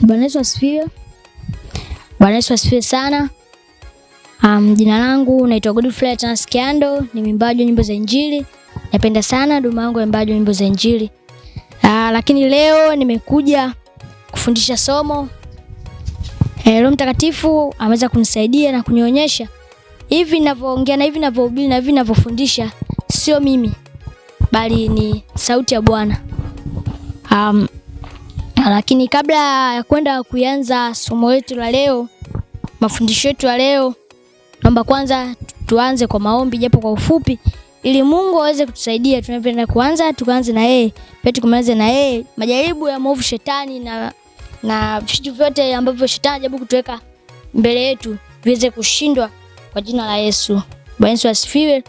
Bwana Yesu asifiwe. Bwana Yesu asifiwe sana. Jina langu naitwa Godfrey Atanas Kyando, ni mwimbaji wa nyimbo za Injili. Napenda sana huduma yangu ya mwimbaji wa nyimbo za Injili. Lakini leo nimekuja kufundisha somo. Roho Mtakatifu ameweza kunisaidia na kunionyesha hivi ninavyoongea na hivi ninavyohubiri na hivi ninavyofundisha sio mimi bali ni sauti ya Bwana. Lakini kabla ya kwenda kuanza somo letu la leo, mafundisho yetu ya leo, naomba kwanza tuanze kwa maombi japo kwa ufupi, ili Mungu aweze kutusaidia tunapoenda kuanza, tukaanze na yeye, pia tukamalize na yeye. Majaribu ya mwovu shetani na vitu vyote ambavyo shetani anajaribu kutuweka mbele yetu viweze kushindwa kwa jina la Yesu. Bwana Yesu asifiwe.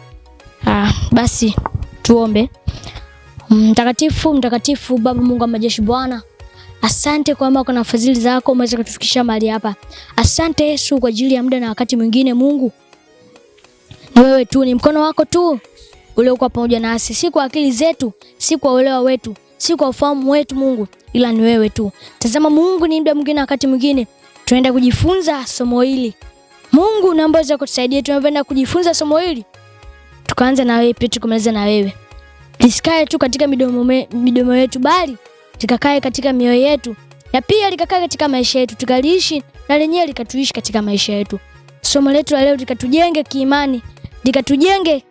Basi tuombe. Mtakatifu, mtakatifu Baba Mungu wa majeshi, Bwana, asante kwa wema na fadhili zako umeweza kutufikisha mahali hapa. Asante Yesu kwa ajili ya muda na wakati mwingine. Mungu, ni wewe tu, ni mkono wako tu uliokuwa pamoja nasi, si kwa akili zetu, si kwa uelewa wetu, si kwa ufahamu wetu Mungu, ila ni wewe tu. Tazama Mungu, ni muda mwingine, wakati mwingine tunaenda kujifunza somo hili. Mungu, naomba uweze kutusaidia tunapoenda kujifunza somo hili, tukaanza na wewe pia tukamaliza na wewe. Lisikae tu katika midomo yetu, bali likakae katika mioyo yetu, na pia likakae katika maisha yetu, tukaliishi na lenyewe likatuishi katika maisha yetu. Somo letu la leo likatujenge kiimani, likatujenge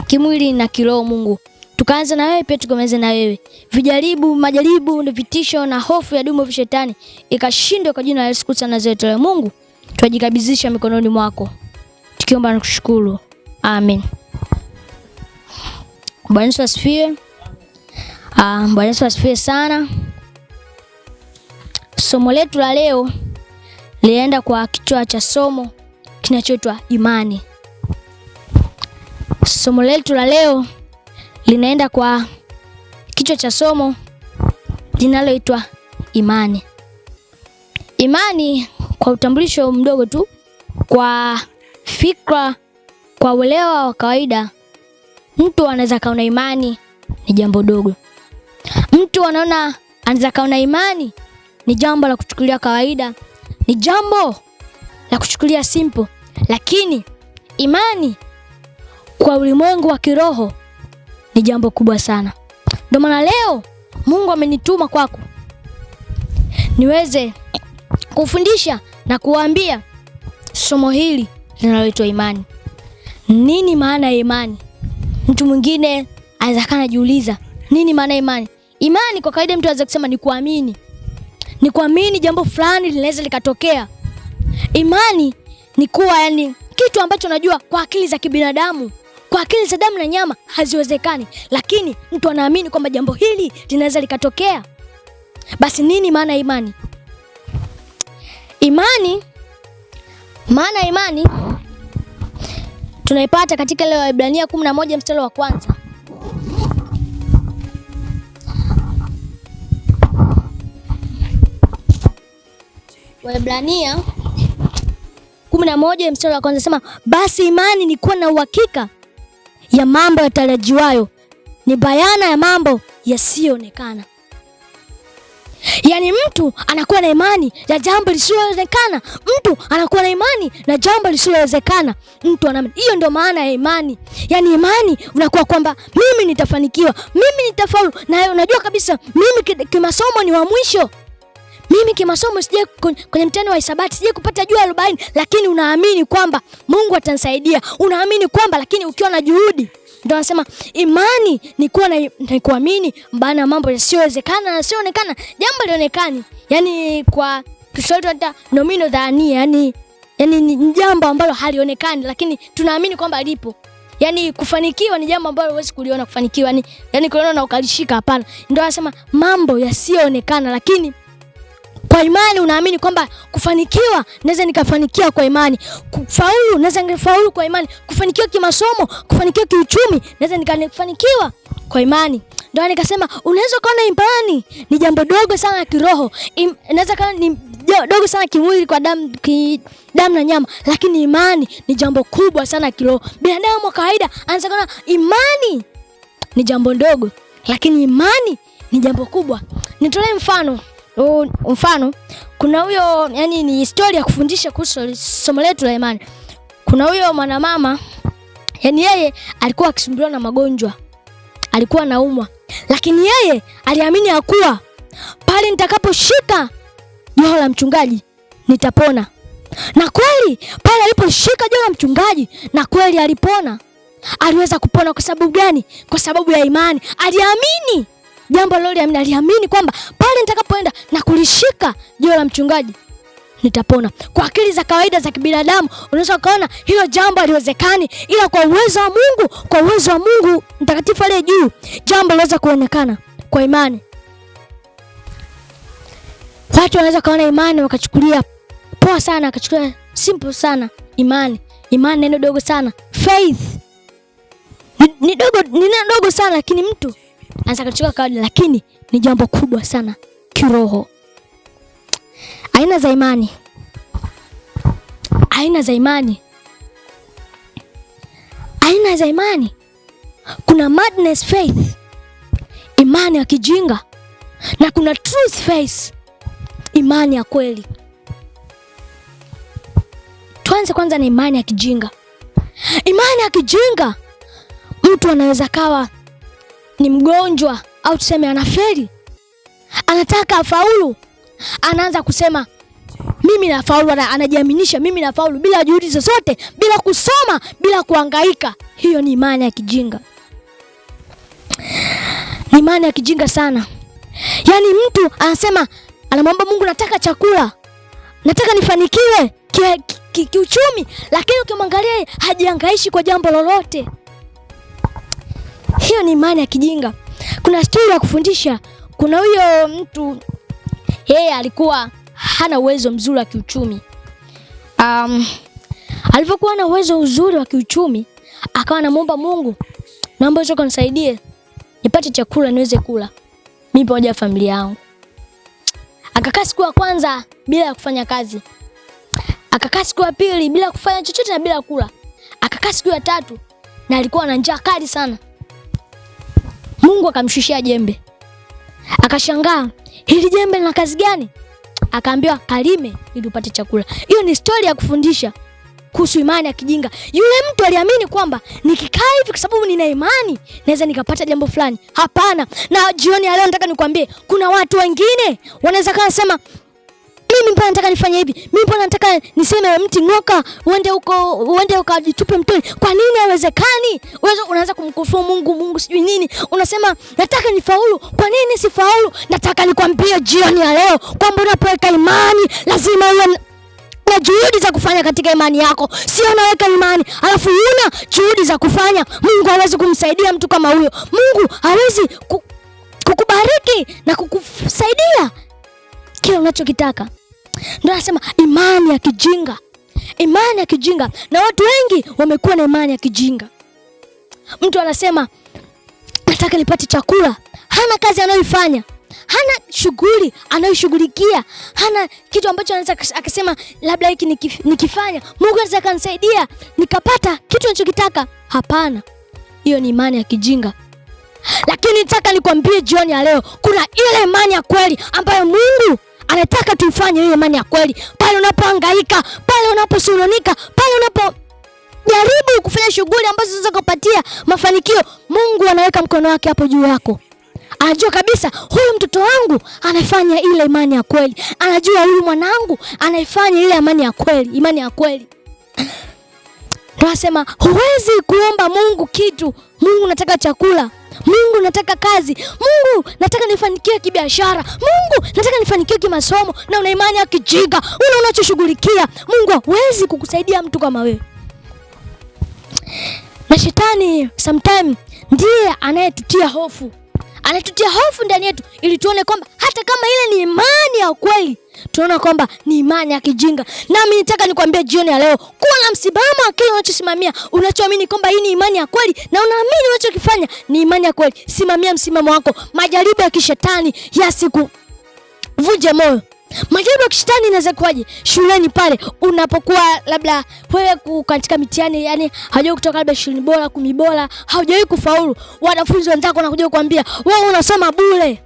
kimwili na kiroho. Mungu, tukaanza na wewe pia tukamaliza na wewe. Vijaribu, majaribu, vitisho na hofu ya dumu vya shetani ikashindwa kwa jina la Yesu Kristo Nazareti. Mungu, twajikabidhisha mikononi mwako tukiomba na kushukuru. Amen. Bwana Yesu asifiwe. Bwana Yesu asifiwe sana. Somo letu la leo linaenda kwa kichwa cha somo kinachoitwa imani. Somo letu la leo linaenda kwa kichwa cha somo linaloitwa imani. Imani, kwa utambulisho mdogo tu, kwa fikra, kwa uelewa wa kawaida, mtu anaweza kaona imani ni jambo dogo. Mtu anaona anaweza kaona imani ni jambo la kuchukulia kawaida, ni jambo la kuchukulia simple, lakini imani kwa ulimwengu wa kiroho ni jambo kubwa sana. Ndio maana leo Mungu amenituma kwako niweze kufundisha na kuambia somo hili linaloitwa imani. Nini maana ya imani? Mtu mwingine anaweza kana jiuliza nini maana ya imani? Imani kwa kawaida mtu anaweza kusema ni kuamini. Ni kuamini jambo fulani linaweza likatokea. Imani ni kuwa, yani, kitu ambacho unajua kwa akili za kibinadamu, kwa akili za damu na nyama haziwezekani, lakini mtu anaamini kwamba jambo hili linaweza likatokea. Basi nini maana ya imani? Imani, maana ya imani tunaipata katika ile Waebrania 11 mstari wa kwanza. Waebrania 11 mstari wa kwanza sema, basi imani ni kuwa na uhakika ya mambo yatarajiwayo, ni bayana ya mambo yasiyoonekana. Yaani mtu anakuwa na imani ya jambo lisilowezekana. Mtu anakuwa na imani na jambo lisilowezekana. Mtu ana, hiyo ndio maana ya imani. Yaani imani unakuwa kwamba mimi nitafanikiwa, mimi nitafaulu, na unajua kabisa mimi kimasomo ni wa mwisho. Mimi kimasomo sije kwenye mtihani wa hisabati sije kupata juu 40, lakini unaamini kwamba Mungu atanisaidia. Unaamini kwamba, lakini ukiwa na juhudi. Ndio anasema imani ni kuwa na kuamini maana mambo yasiyowezekana na yasiyoonekana, jambo lionekani. Yaani kwa Kiswahili tunaita nomino dhania, yani ni jambo ambalo halionekani lakini tunaamini kwamba lipo. Yaani kufanikiwa ni jambo ambalo huwezi kuliona kufanikiwa, yani kuliona na ukalishika, hapana. Ndio anasema mambo yasiyoonekana, lakini kwa imani unaamini kwamba kufanikiwa naweza nikafanikiwa kwa imani, kufaulu naweza nikafaulu kwa imani, kufanikiwa kimasomo, kufanikiwa kiuchumi naweza nikafanikiwa kwa imani. Ndio nikasema unaweza kuona imani ni jambo dogo sana kiroho, inaweza kuwa ni dogo sana kimwili kwa damu, damu na nyama, lakini imani ni jambo kubwa sana kiroho. Binadamu wa kawaida anaweza kuona imani ni jambo ndogo, lakini imani ni jambo kubwa. Nitolee mfano. Mfano, kuna huyo, yani ni historia ya kufundisha kuhusu somo letu la imani. Kuna huyo mwanamama, yani yeye alikuwa akisumbuliwa na magonjwa, alikuwa anaumwa, lakini yeye aliamini ya kuwa pale nitakaposhika joho la mchungaji nitapona. Na kweli pale aliposhika joho la mchungaji, na kweli alipona. Aliweza kupona kwa sababu gani? Kwa sababu ya imani. Aliamini jambo aliloliamini, aliamini kwamba pale nitakapoenda na kulishika joho la mchungaji nitapona. Kwa akili za kawaida za kibinadamu unaweza ukaona hilo jambo haliwezekani, ila kwa uwezo wa Mungu, kwa uwezo wa Mungu mtakatifu aliye juu, jambo linaweza kuonekana kwa imani. Watu wanaweza kaona imani wakachukulia poa sana, wakachukulia simple sana imani. Imani neno dogo sana, faith ni dogo, ni neno dogo sana, lakini mtu anaweza kuchukua kawaida, lakini ni jambo kubwa sana kiroho. Aina za imani, aina za imani, aina za imani. Kuna madness faith, imani ya kijinga, na kuna truth faith, imani ya kweli. Tuanze kwanza na imani ya kijinga. Imani ya kijinga, mtu anaweza kawa ni mgonjwa au tuseme anafeli, anataka afaulu, anaanza kusema mimi nafaulu, anajiaminisha mimi nafaulu bila juhudi zozote, bila kusoma, bila kuhangaika. Hiyo ni imani ya kijinga, ni imani ya kijinga sana. Yaani mtu anasema, anamwomba Mungu, nataka chakula, nataka nifanikiwe kiuchumi, lakini ukimwangalia hajihangaishi kwa jambo lolote. Hiyo ni imani ya kijinga. Kuna stori ya kufundisha. Kuna huyo mtu yeye alikuwa hana uwezo mzuri wa kiuchumi. Alivyokuwa na uwezo mzuri wa kiuchumi, akawa anamuomba Mungu, naomba uweze kunisaidie nipate chakula niweze kula mimi pamoja na familia yangu. Akakaa siku ya kwanza bila ya kufanya kazi, akakaa siku ya pili bila kufanya chochote na bila kula, akakaa siku ya tatu na alikuwa na njaa kali sana. Mungu akamshushia jembe. Akashangaa, hili jembe lina kazi gani? Akaambiwa kalime ili upate chakula. Hiyo ni stori ya kufundisha kuhusu imani ya kijinga. Yule mtu aliamini kwamba nikikaa hivi kwa sababu nina imani naweza nikapata jambo fulani. Hapana. Na jioni ya leo nataka nikwambie kuna watu wengine wanaweza kama sema mimi mbona nataka nifanye hivi, mimi mbona nataka niseme mti ng'oka uende huko, uende ukajitupe mtoni. Kwa nini haiwezekani? Wewe unaanza kumkufuru Mungu, Mungu sijui nini, unasema nataka nifaulu, kwa nini sifaulu? Nataka nikwambie jioni ya leo kwamba unapoweka imani lazima uwe na juhudi za kufanya katika imani yako. Sio unaweka imani alafu huna juhudi za kufanya. Mungu hawezi kumsaidia mtu kama huyo. Mungu hawezi kukubariki na kukusaidia kile unachokitaka. Ndio anasema imani ya kijinga, imani ya kijinga. Na watu wengi wamekuwa na imani ya kijinga. Mtu anasema nataka nipate chakula, hana kazi anayoifanya, hana shughuli anayoshughulikia, hana kitu ambacho anaweza akasema labda hiki nikifanya Mungu anaweza akanisaidia nikapata kitu anachokitaka. Hapana, hiyo ni imani ya kijinga. Lakini nataka nikwambie jioni ya leo, kuna ile imani ya kweli ambayo Mungu anataka tuifanye hiyo imani ya kweli. Pale unapohangaika, pale unaposununika, pale unapojaribu kufanya shughuli ambazo zinaweza kupatia mafanikio, Mungu anaweka mkono wake hapo juu yako. Anajua kabisa huyu mtoto wangu anafanya ile imani ya kweli, anajua huyu mwanangu anaifanya ile imani ya kweli, imani ya kweli. Tunasema huwezi kuomba Mungu kitu. Mungu nataka chakula, Mungu nataka kazi, Mungu nataka nifanikiwe kibiashara, Mungu nataka nifanikiwe kimasomo, na una imani ya kijinga, una unachoshughulikia. Mungu hawezi kukusaidia mtu kama wewe. Na shetani sometime ndiye anayetutia hofu, anatutia hofu ndani yetu ili tuone kwamba hata kama ile ni imani ya kweli, tunaona kwamba ni imani ya kijinga. Nami nitaka nikwambie jioni ya leo, kuwa na msimamo wa kile unachosimamia, unachoamini kwamba hii ni imani ya kweli na unaamini unachokifanya ni imani ya kweli. Simamia msimamo wako. Majaribu ya kishetani yasikuvunje moyo. Majaribu ya kishetani inaweza kuwaje? Shuleni pale unapokuwa labda wewe katika mitihani, yani haujawahi kutoka labda 20 bora, 10 bora, haujawahi kufaulu. Wanafunzi wenzako wanakuja kukuambia wewe unasoma bure,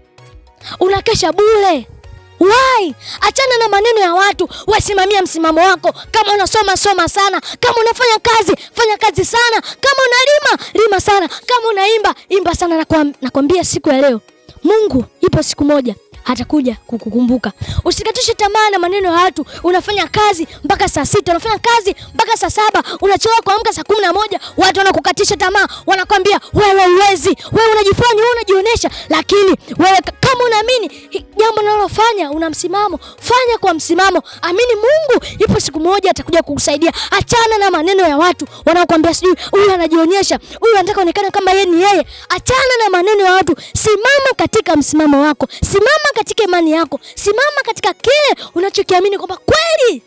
unakesha bure. Why? Achana na maneno ya watu, wasimamia msimamo wako. Kama unasoma soma sana, kama unafanya kazi fanya kazi sana, kama unalima lima sana, kama unaimba imba sana. Nakwambia siku ya leo, Mungu ipo siku moja atakuja kukukumbuka. Usikatishe tamaa na maneno ya watu. Unafanya kazi mpaka saa 6, unafanya kazi mpaka saa 7, unachelewa kuamka saa 11, watu wanakukatisha tamaa, wanakwambia wewe huwezi, wewe unajifanya, wewe unajionyesha. Lakini wewe kama unaamini jambo unalofanya, una msimamo, fanya kwa msimamo. Amini Mungu, ipo siku moja atakuja kukusaidia. Achana na maneno ya watu wanaokuambia sijui huyu anajionyesha, huyu anataka onekana kama yeye ni yeye. Achana na maneno ya watu, simama katika msimamo wako, simama katika imani yako, simama katika kile unachokiamini kwamba kweli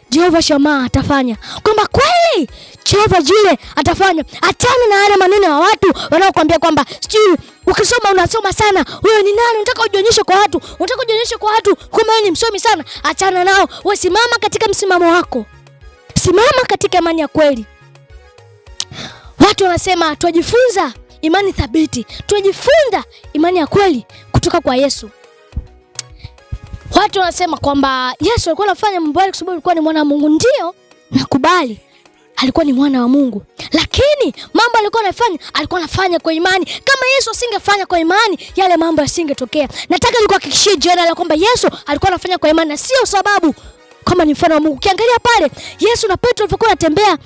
Jehova Shammah atafanya, kwamba kweli Jehova Jireh atafanya. Achana na yale maneno ya watu wanaokuambia kwamba sijui ukisoma unasoma sana, wewe ni nani, unataka ujionyeshe kwa watu, unataka ujionyeshe kwa watu kwamba wewe ni msomi sana. Achana nao, wewe simama katika msimamo wako, simama katika imani ya kweli. Watu wanasema tunajifunza imani thabiti, tunajifunza imani ya kweli kutoka kwa Yesu. Watu wanasema kwamba Yesu alikuwa anafanya mambo yale kwa sababu alikuwa ni mwana wa Mungu. Ndio, nakubali alikuwa ni mwana wa Mungu, lakini mambo alikuwa anafanya, alikuwa anafanya kwa imani. Kama Yesu asingefanya kwa imani, yale mambo yasingetokea. Nataka nikuhakikishie jioni kwamba Yesu alikuwa anafanya kwa imani na sio sababu kama ni mfano wa Mungu. Ukiangalia pale Yesu na Petro walivyokuwa wanatembea,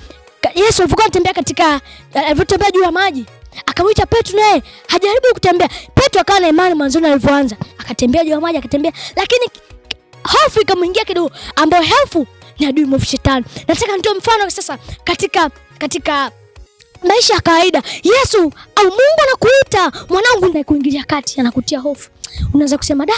Yesu alivyokuwa anatembea katika, alivyotembea juu ya maji, akamwita Petro, naye hajaribu kutembea. Petro akawa na imani mwanzoni alivyoanza, akatembea juu ya maji, akatembea, lakini hofu ikamwingia kidogo, ambayo hofu ni adui mwovu shetani. Nataka nitoe mfano sasa katika maisha ya kawaida. Yesu au Mungu anakuita mwanangu, na kuingilia kati, anakutia hofu. Unaweza kusema da,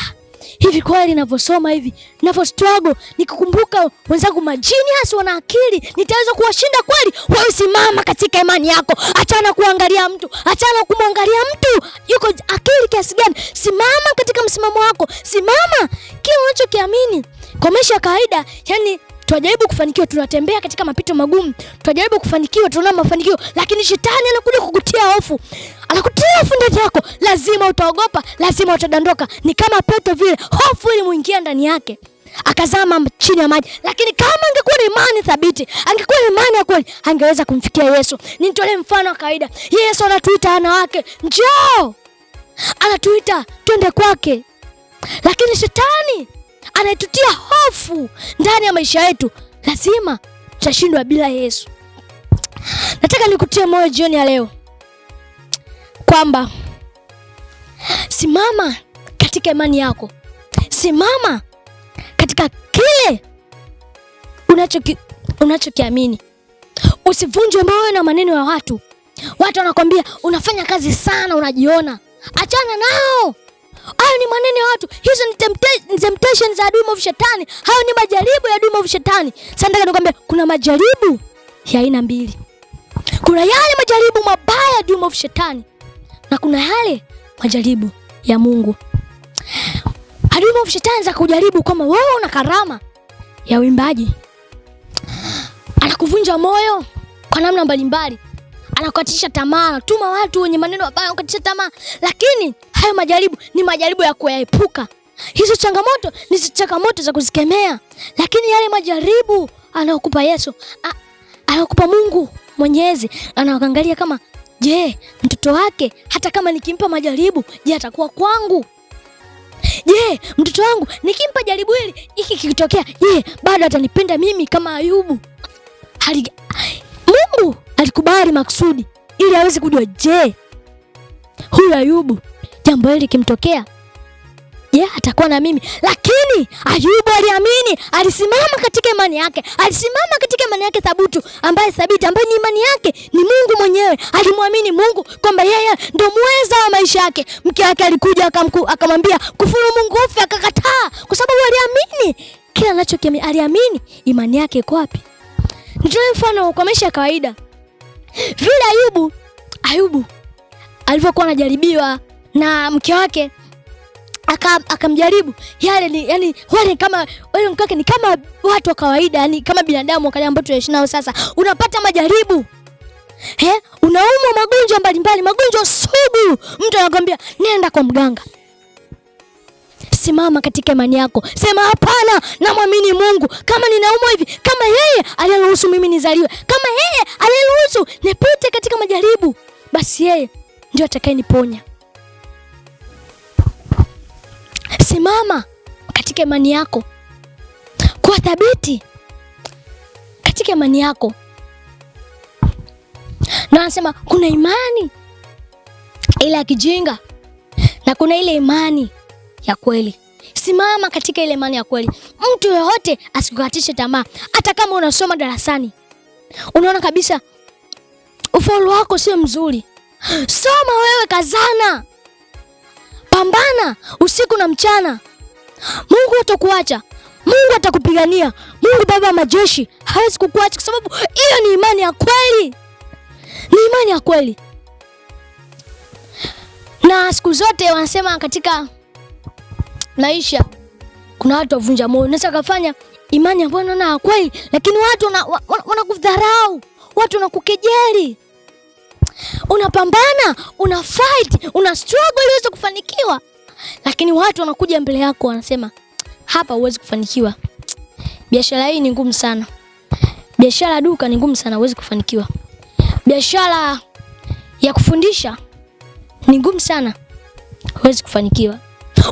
hivi kweli ninavyosoma hivi, ninavyo struggle, nikikumbuka wenzangu majini hasa wana akili, nitaweza kuwashinda kweli? Wewe simama katika imani yako. Achana kuangalia mtu, achana kumwangalia mtu yuko akili kiasi gani. Simama katika msimamo wako, simama kile unachokiamini. Kwa maisha ya kawaida, yani tunajaribu kufanikiwa, tunatembea katika mapito magumu, tunajaribu kufanikiwa, tunaona mafanikio, lakini shetani anakuja kukutia hofu, anakutia hofu ndani yako. Lazima utaogopa, lazima utadondoka. Ni kama Petro vile, hofu ilimuingia ndani yake, akazama chini ya maji. Lakini kama angekuwa na imani thabiti, angekuwa na imani ya kweli, angeweza kumfikia Yesu. Nitolee mfano wa kawaida. Yesu anatuita wanawake, njoo, anatuita twende kwake, lakini shetani anaitutia hofu ndani ya maisha yetu. Lazima tutashindwa bila Yesu. Nataka nikutie moyo jioni ya leo kwamba simama katika imani yako, simama katika kile unachokiamini. Usivunjwe moyo na maneno ya watu. Watu wanakwambia unafanya kazi sana, unajiona. Achana nao. Hayo ni maneno ya watu. Hizo ni temptation za adui mwovu shetani. Hayo ni majaribu ya adui mwovu shetani. Sasa nataka nikwambie kuna majaribu ya aina mbili. Kuna yale majaribu mabaya ya adui mwovu shetani na kuna yale majaribu ya Mungu. Adui mwovu shetani za kujaribu kama wewe una karama ya uimbaji, anakuvunja moyo kwa namna mbalimbali, anakukatisha tamaa, anatuma watu wenye maneno mabaya kukatisha tamaa. Lakini hayo majaribu ni majaribu ya kuyaepuka. Hizo changamoto ni changamoto za kuzikemea. Lakini yale majaribu anayokupa Yesu, anayokupa Mungu Mwenyezi, anaangalia kama, je, mtoto wake hata kama nikimpa majaribu, je, atakuwa kwangu? Je, mtoto wangu nikimpa jaribu hili, hiki kikitokea, je, bado atanipenda mimi kama Ayubu? Mungu alikubali makusudi ili aweze kujua, je, huyu Ayubu jambo hili likimtokea, je, atakuwa na mimi? Lakini Ayubu aliamini, alisimama katika imani yake, alisimama katika imani yake thabutu, ambaye thabiti, ambaye ni imani yake ni Mungu mwenyewe. Alimwamini Mungu kwamba yeye ndo muweza wa maisha yake. Mke wake alikuja akamwambia kufuru Mungu ufe, akakataa kwa sababu aliamini kila anachokiamini, aliamini. Imani yake iko wapi? Nitoe mfano kwa maisha ya kawaida. Vile Ayubu alivyokuwa anajaribiwa na mke wake, akamjaribu yale ni, yani wale kama wale mke wake ni kama watu wa kawaida, yani kama binadamu wa ambao tunaishi nao sasa. Unapata majaribu. Unaumwa magonjwa mbalimbali, magonjwa sugu. Mtu anakuambia nenda kwa mganga. Simama katika imani yako, sema hapana, namwamini Mungu. Kama ninaumwa hivi, kama yeye aliyeruhusu mimi nizaliwe, kama yeye aliyeruhusu nipite katika majaribu, basi yeye ndio atakayeniponya. Simama katika imani yako, kuwa thabiti katika imani yako. Na anasema kuna imani ile ya kijinga na kuna ile imani ya kweli. Simama katika ile imani ya kweli. Mtu yoyote asikukatishe tamaa, hata kama unasoma darasani unaona kabisa ufaulu wako sio mzuri. Soma wewe, kazana, pambana usiku na mchana. Mungu hatakuacha, Mungu atakupigania. Mungu Baba wa majeshi hawezi kukuacha, kwa sababu hiyo ni imani ya kweli, ni imani ya kweli. Na siku zote wanasema katika maisha kuna watu wavunja moyo. Unaweza kufanya imani ambayo unaona ya kweli, lakini watu wanakudharau, watu wanakukejeli. Unapambana, una fight, una struggle ili uweze kufanikiwa, lakini watu wanakuja mbele yako wanasema hapa huwezi kufanikiwa, biashara hii ni ngumu sana, biashara ya duka ni ngumu sana, huwezi kufanikiwa, biashara ya kufundisha ni ngumu sana, huwezi kufanikiwa.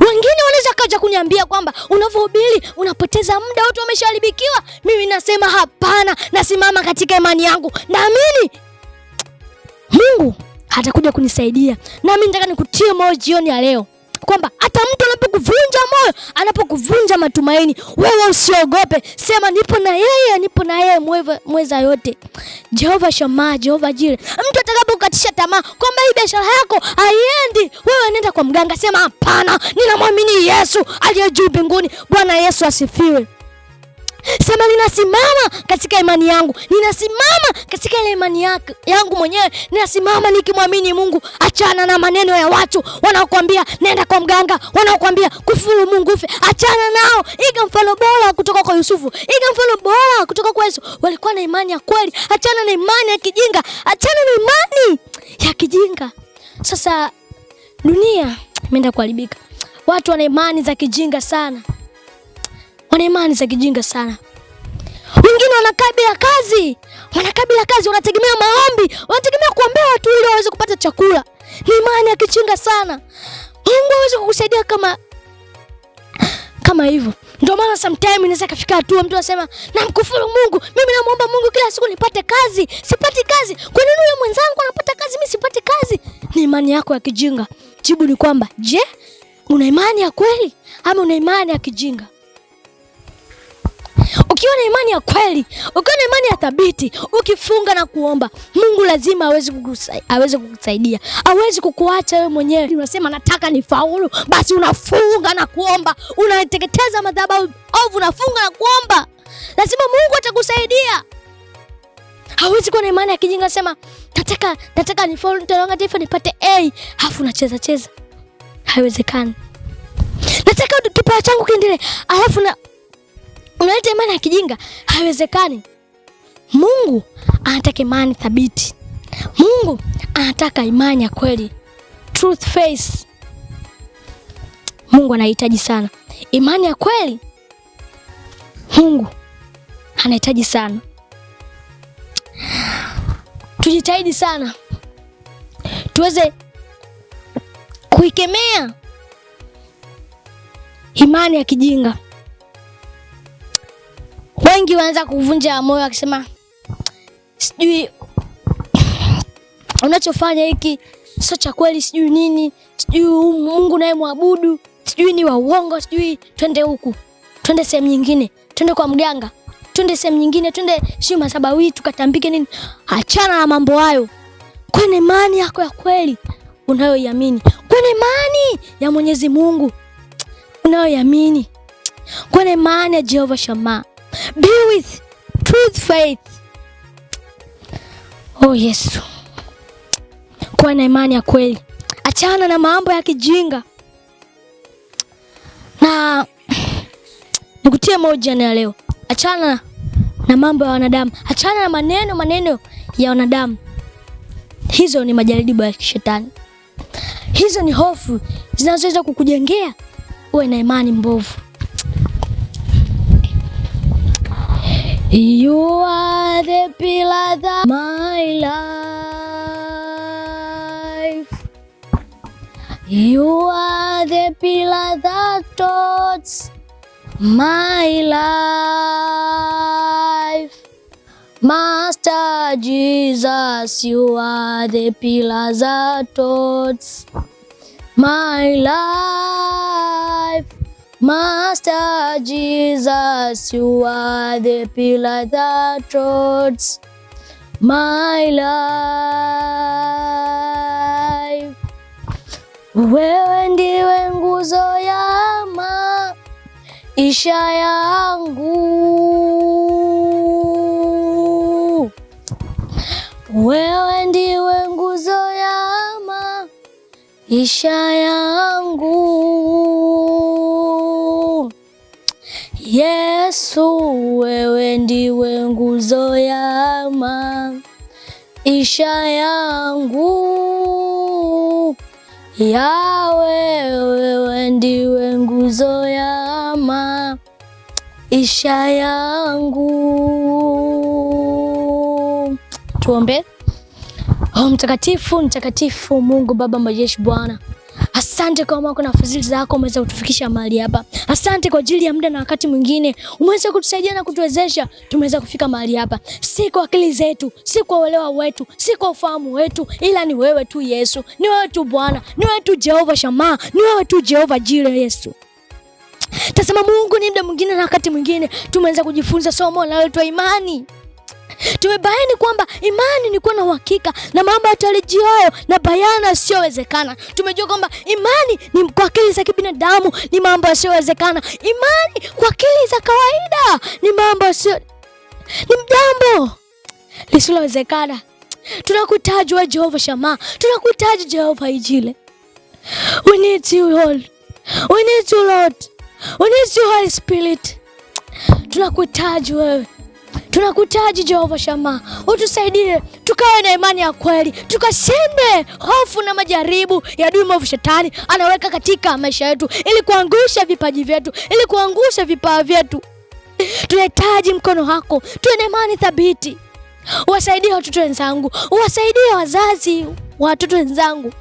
Wengine wanaweza kaja kuniambia kwamba unavyohubiri unapoteza muda, watu wameshaharibikiwa. Mimi nasema hapana, nasimama katika imani yangu, naamini Mungu atakuja kunisaidia. Nami nataka nikutie moyo jioni ya leo kwamba hata mtu anapokuvunja moyo, anapokuvunja matumaini, wewe usiogope, sema nipo na yeye, nipo na yeye mweza yote, Jehova Shammah, Jehova Jire. Mtu atakapokukatisha tamaa kwamba hii biashara yako haiendi, wewe nenda kwa mganga, sema hapana, ninamwamini Yesu aliye juu mbinguni. Bwana Yesu asifiwe. Sema ninasimama katika imani yangu, ninasimama katika ile imani yangu mwenyewe, ninasimama nikimwamini Mungu. Achana na maneno ya watu wanaokuambia nenda kwa mganga, wanaokuambia kufuru Mungu ufe. Achana nao. Iga mfano bora kutoka kwa Yusufu, iga mfano bora kutoka kwa Yesu. Walikuwa na imani ya kweli. Achana na imani ya kijinga, achana na imani ya kijinga. Sasa dunia imeenda kuharibika, watu wana imani za kijinga sana, wana imani za kijinga sana. Wengine wanakaa bila kazi, wanakaa bila kazi, wanategemea maombi, wanategemea kuombea watu ili waweze kupata chakula. Ni imani ya kijinga sana. Mungu hawezi kukusaidia kama hivyo. Ndio maana sometimes inaweza kafika hatua mtu anasema namkufuru Mungu, mimi namuomba Mungu kila siku nipate kazi, sipati kazi. Kwa nini yule mwenzangu anapata kazi, mimi sipati kazi? Ni imani yako ya kijinga. Jibu ni kwamba, je, una imani ya kweli ama una imani ya kijinga? Ukiwa na imani ya kweli, ukiwa na imani ya thabiti, ukifunga na kuomba, Mungu lazima aweze kukusaidia. Hawezi kukuacha wewe mwenyewe. Unasema nataka nifaulu, basi unafunga na kuomba, unateketeza madhabahu ovu, unafunga na kuomba. Lazima Mungu atakusaidia. Hawezi kuwa na imani ya kijinga, sema nataka nifaulu, nitaonga taifa nipate A, halafu unacheza cheza. Haiwezekani. Nataka kipawa changu kiendelee, halafu na unaleta imani ya kijinga. Haiwezekani. Mungu anataka imani thabiti. Mungu anataka imani ya kweli, truth face. Mungu anahitaji sana imani ya kweli. Mungu anahitaji sana. Tujitahidi sana tuweze kuikemea imani ya kijinga. Wengi wanaanza kuvunja moyo akisema sijui unachofanya hiki sio cha kweli, sijui nini, sijui Mungu naye muabudu, sijui ni wa uongo, sijui twende huku, twende sehemu nyingine, twende kwa mganga, twende sehemu nyingine, twende sijui masabawi tukatambike nini. Achana na mambo hayo. Kwenye imani yako ya kweli unayoiamini, kwenye imani ya Mwenyezi Mungu unayoiamini, kwenye imani ya Jehova Shammah. Be with truth faith. Oh Yesu, kuwa na imani ya kweli, achana na mambo ya kijinga. Na nikutie moyo jioni ya leo, achana na mambo ya wanadamu, achana na maneno ya wanadamu. Hizo ni majaribu ya shetani, hizo ni hofu zinazoweza kukujengea uwe na imani mbovu. You are the pillar that my life. You are the pillar that holds my life. Master Jesus, you are the pillar that holds my life. Master Jesus, you are the pillar that holds my life. Wewe ndiwe nguzo ya maisha yangu. Wewe ndiwe nguzo ya maisha yangu. Yesu, wewe ndiwe nguzo ya maisha yangu. Yawe, wewe ndiwe nguzo ya maisha yangu. Tuombe. Oh, mtakatifu, mtakatifu Mungu Baba majeshi, Bwana, asante kwa wema na fadhili zako umeweza kutufikisha mahali hapa. Asante kwa ajili ya muda na wakati mwingine umeweza kutusaidia na kutuwezesha tumeweza kufika mahali hapa, si kwa akili zetu, si kwa uelewa wetu, si kwa ufahamu wetu, ila ni wewe tu Yesu, ni wewe tu Bwana, ni wewe tu Jehova Shammah, ni wewe tu Jehova Jireh Yesu. Tazama Mungu, ni muda mwingine na wakati mwingine tumeweza kujifunza somo linaloitwa imani. Tumebaini kwamba imani ni kuwa na uhakika na mambo yatarajiwayo na bayana yasiyowezekana. Tumejua kwamba imani ni kwa akili za kibinadamu ni mambo yasiyowezekana. Imani kwa akili za kawaida ni mambo yasiyo, ni jambo lisilowezekana. Tunakuhitaji wewe Jehova Shammah, tunakuhitaji Jehova Jireh. We need you Lord. We need you Lord. We need you Holy Spirit. Tunakuhitaji wewe. Tunakuhitaji Jehova Shammah, utusaidie tukawe na imani ya kweli, tukashinde hofu na majaribu ya adui mwovu shetani anaweka katika maisha yetu, ili kuangusha vipaji vyetu, ili kuangusha vipawa vyetu. Tunahitaji mkono wako, tuwe na imani thabiti. Wasaidie watoto wenzangu, wasaidie wazazi wa watoto wenzangu,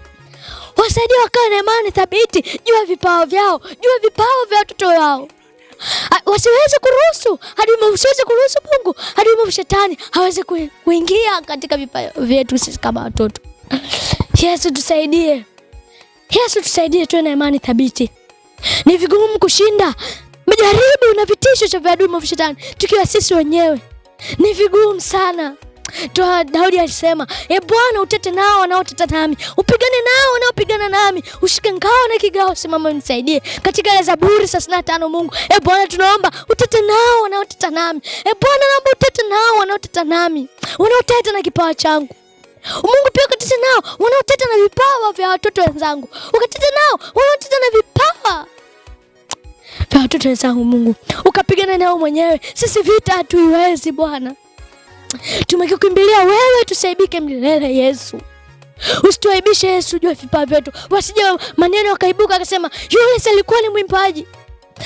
wasaidie wakawe na imani thabiti juu ya vipawa vyao, juu ya vipawa vya watoto wao wasiweze kuruhusu adui mwovu, usiweze kuruhusu Mungu adui mwovu shetani hawezi kuingia katika vipawa vyetu sisi kama watoto. Yesu tusaidie, Yesu tusaidie, tuwe na imani thabiti. Ni vigumu kushinda majaribu na vitisho vya adui mwovu shetani tukiwa sisi wenyewe, ni vigumu sana. Daudi alisema, e Bwana, utete nao wanaoteta nami, upigane nao wanaopigana nami, ushike ngao na kigao, simama unisaidie. Katika ile Zaburi 35 Mungu, e Bwana, tunaomba utete nao wanaoteta nami. E Bwana, naomba utete nao wanaoteta nami, wanaoteta na kipawa changu. Mungu pia ukatete nao wanaoteta na vipawa vya watoto wenzangu, ukatete nao wanaoteta na vipawa vya watoto wenzangu. Mungu ukapigana nao mwenyewe, sisi vita hatuiwezi Bwana. Tumekukimbilia wewe, tusiaibike milele Yesu. Usituaibishe Yesu juu ya vipawa vyetu, wasije maneno wakaibuka akasema yule alikuwa ni mwimbaji,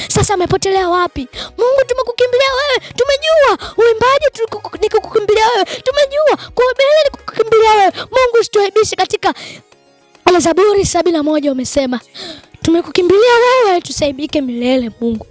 sasa amepotelea wapi? Mungu, tumekukimbilia wewe, tumejua uimbaji ni kukukimbilia wewe, tumejua kuhubiri ni kukukimbilia wewe. Mungu, usituaibishe. Katika ile Zaburi 71 umesema tumekukimbilia wewe, tusiaibike milele. Mungu,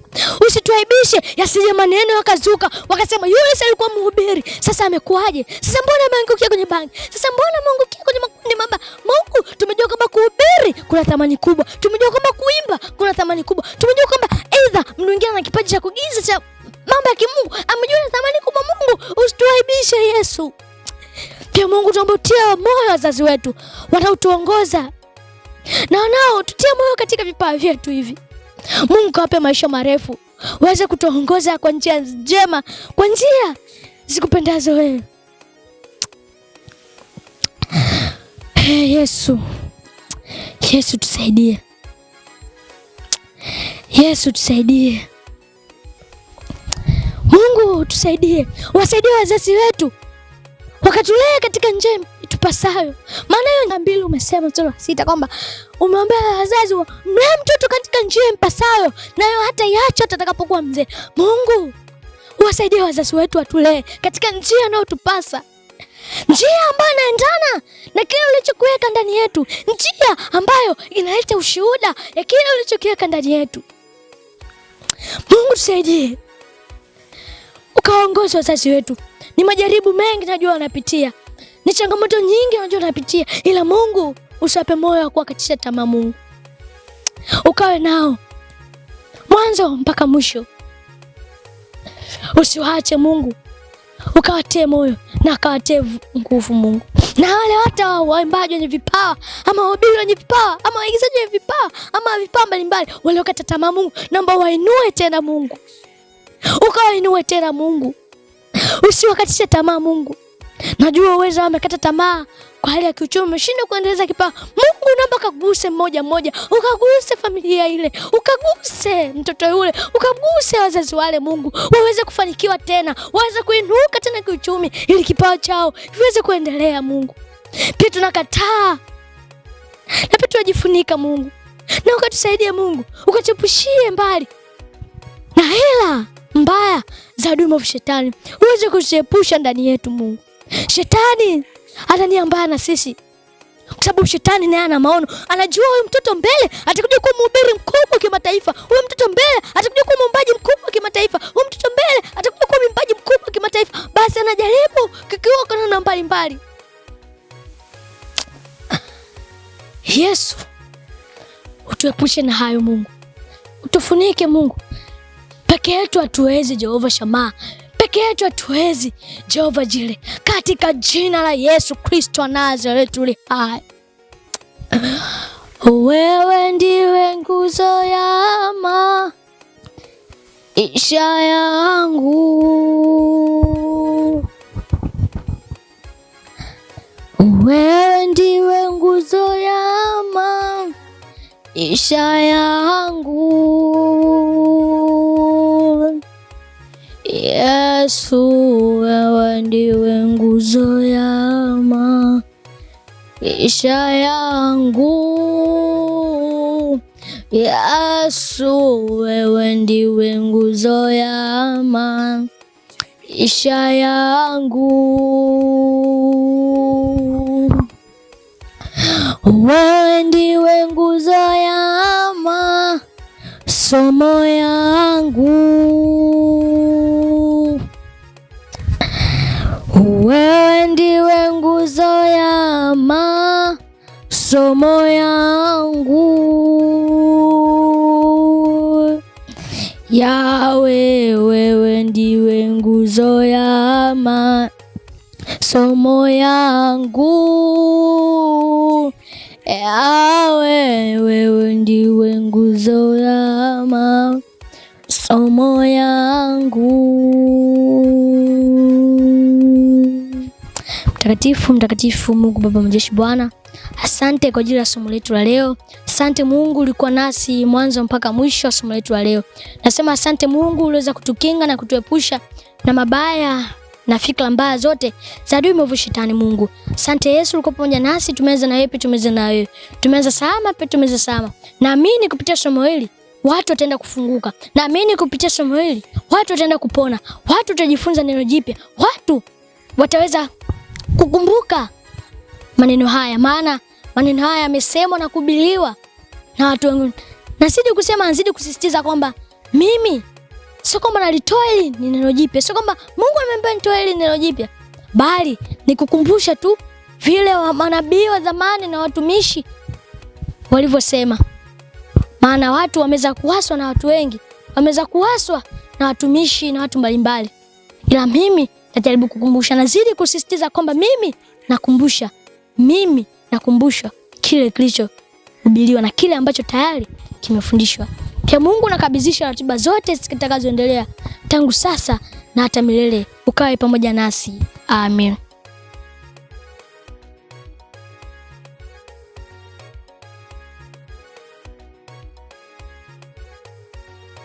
usituaibishe, yasije maneno yakazuka wakasema yule alikuwa mhubiri, sasa amekuaje? Sasa mbona ameangukia kwenye bangi? Sasa mbona ameangukia kwenye makundi mabaya? Mungu, tumejua kwamba kuhubiri kuna thamani kubwa, tumejua kwamba kuimba kuna thamani kubwa, tumejua kwamba aidha mtu mwingine ana kipaji cha kuigiza cha mambo ya kimungu, amejua na thamani kubwa. Mungu, usituaibishe Yesu. Pia Mungu, tuombe utie moyo wazazi wetu wanaotuongoza na wanao tutie moyo katika vipawa vyetu hivi. Mungu kawape maisha marefu, waweze kutuongoza kwa njia njema, kwa njia zikupendazo wewe. Hey, Yesu, Yesu tusaidie, Yesu tusaidie, Mungu tusaidie, wasaidie wazazi wetu. Ukatulee katika njia itupasayo. Maana hiyo mbili umesema mstari wa 6 kwamba umeombea wazazi mlee mtoto katika njia impasayo, nayo hata iacha hata atakapokuwa mzee. Mungu, uwasaidie wazazi wetu watulee katika njia inayotupasa, njia ambayo inaendana na kile ulichokiweka ndani yetu, njia ambayo inaleta ushuhuda ya kile ulichokiweka ndani yetu. Mungu tusaidie, ukawaongoze wazazi wetu. Ni majaribu mengi najua wanapitia, ni changamoto nyingi najua wanapitia, ila Mungu usiwape moyo wa kuwakatisha tamaa. Mungu ukawe nao mwanzo mpaka mwisho, usiwaache Mungu, ukawatie moyo na akawatie nguvu Mungu. Na wale hata waimbaji wenye vipawa ama wahubiri wenye vipawa ama waigizaji wenye vipawa ama vipawa mbalimbali waliokata tamaa, Mungu naomba wainue tena Mungu, ukawainue tena Mungu, usiwakatishe tamaa Mungu. Najua uwezo wamekata tamaa kwa hali ya kiuchumi, umeshindwa kuendeleza kipawa. Mungu naomba ukaguse mmoja mmoja, ukaguse familia ile, ukaguse mtoto yule, ukaguse wazazi wale Mungu, waweze kufanikiwa tena, waweze kuinuka tena kiuchumi, ili kipawa chao kiweze kuendelea Mungu. Pia tunakataa na pia tunajifunika Mungu, na ukatusaidie Mungu, ukatuepushie mbali na hila mbaya za adui mwovu shetani, uweze kutuepusha ndani yetu Mungu. Shetani ana nia mbaya na sisi, kwa sababu shetani naye ana maono, anajua huyu mtoto mbele atakuja kuwa mhubiri mkubwa kimataifa, huyu mtoto mbele atakuja kuwa mwimbaji mkubwa kimataifa, huyu mtoto mbele atakuja kuwa mwimbaji mkubwa kimataifa. Basi anajaribu kikiwa kwa namna mbalimbali. Yesu, utuepushe na hayo Mungu, utufunike Mungu. Peke yetu hatuwezi, Jehova Shamaa, peke yetu hatuwezi, Jehova Jire, katika jina la Yesu Kristo wa Nazareti uli hai. Wewe ndiwe nguzo ya maisha yangu, wewe ndiwe nguzo ya maisha yangu. Yesu, wewe ndiwe nguzo ya maisha yangu. Yesu, wewe ndiwe nguzo ya maisha yangu. Wewe ndiwe nguzo ya masomo yangu. Wewe ndiwe nguzo ya masomo yangu. Yawe, wewe ndiwe nguzo ya masomo yangu. Yawe, wewe ndiwe nguzo ya masomo yangu. Mtakatifu, mtakatifu Mungu Baba majeshi, Bwana, asante kwa ajili ya somo letu la leo. Asante Mungu, ulikuwa nasi mwanzo mpaka mwisho wa somo letu la leo. Nasema asante Mungu, uliweza kutukinga na kutuepusha na mabaya na fikra mbaya zote za adui mwovu shetani. Mungu, asante Yesu, ulikuwa pamoja nasi, tumeanza na wewe, tumeanza na wewe, tumeanza salama pia tumeanza salama. Naamini kupitia somo hili watu wataenda kufunguka. Naamini kupitia somo hili watu wataenda kupona, watu watajifunza neno jipya, watu wataweza kukumbuka maneno haya, maana maneno haya yamesemwa na kubiliwa na watu wengine. Nazidi kusema, nazidi kusisitiza kwamba mimi sio kwamba nalitoa hili ni neno jipya, sio kwamba Mungu ameniambia nitoe hili neno jipya, bali nikukumbusha tu vile manabii wa zamani na watumishi walivyosema. Maana watu wameweza kuaswa na watu wengi, wameweza kuaswa na watumishi na watu mbalimbali, ila mimi najaribu kukumbusha, nazidi kusisitiza kwamba mimi nakumbusha, mimi nakumbusha kile kilichohubiriwa na kile ambacho tayari kimefundishwa. Pia Mungu nakabidhisha ratiba zote zitakazoendelea tangu sasa na hata milele, ukawe pamoja nasi. Amen.